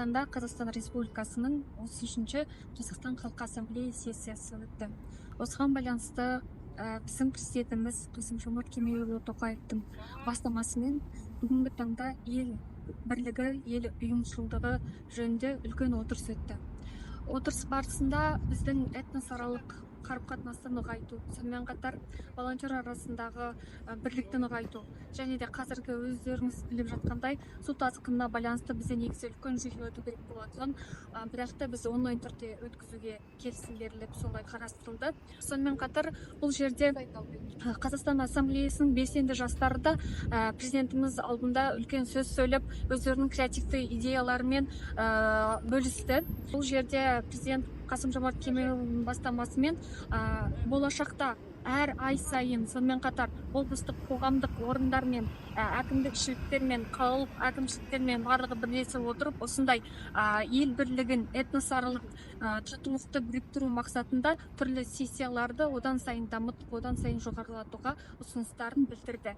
Таңда Қазақстан Республикасының 33-ші Қазақстан Халқы Ассамблея сессиясы өтті. Осыған байланысты біздің президентіміз Қасым Жомарт Кемелұлы Тоқаевтың бастамасымен бүгінгі таңда ел бірлігі, ел ұйымшылдығы жөнінде үлкен отырыс өтті. Отырыс барысында біздің этносаралық қарым қатынасты нығайту, сонымен қатар волонтер арасындағы бірлікті нығайту және де қазіргі өздеріңіз біліп жатқандай, су тасқынына байланысты бізде негізі үлкен жиын өту керек болатын, бірақ та біз онлайн түрде өткізуге келісім беріліп, солай қарастырылды. Сонымен қатар бұл жерде Қазақстан Ассамблеясының белсенді жастары да президентіміз алдында үлкен сөз сөйлеп, өздерінің креативті идеяларымен бөлісті. Бұл жерде президент Қасым Жомарт Кемелұлының бастамасымен болашақта әр ай сайын, сонымен қатар облыстық қоғамдық орындармен, әкімдікшіліктермен, қалалық әкімшіліктермен барлығы бірлесе отырып, осындай ел бірлігін, этносаралық татулықты біріктіру мақсатында түрлі сессияларды одан сайын дамытып, одан сайын жоғарылатуға ұсыныстарын білдірді.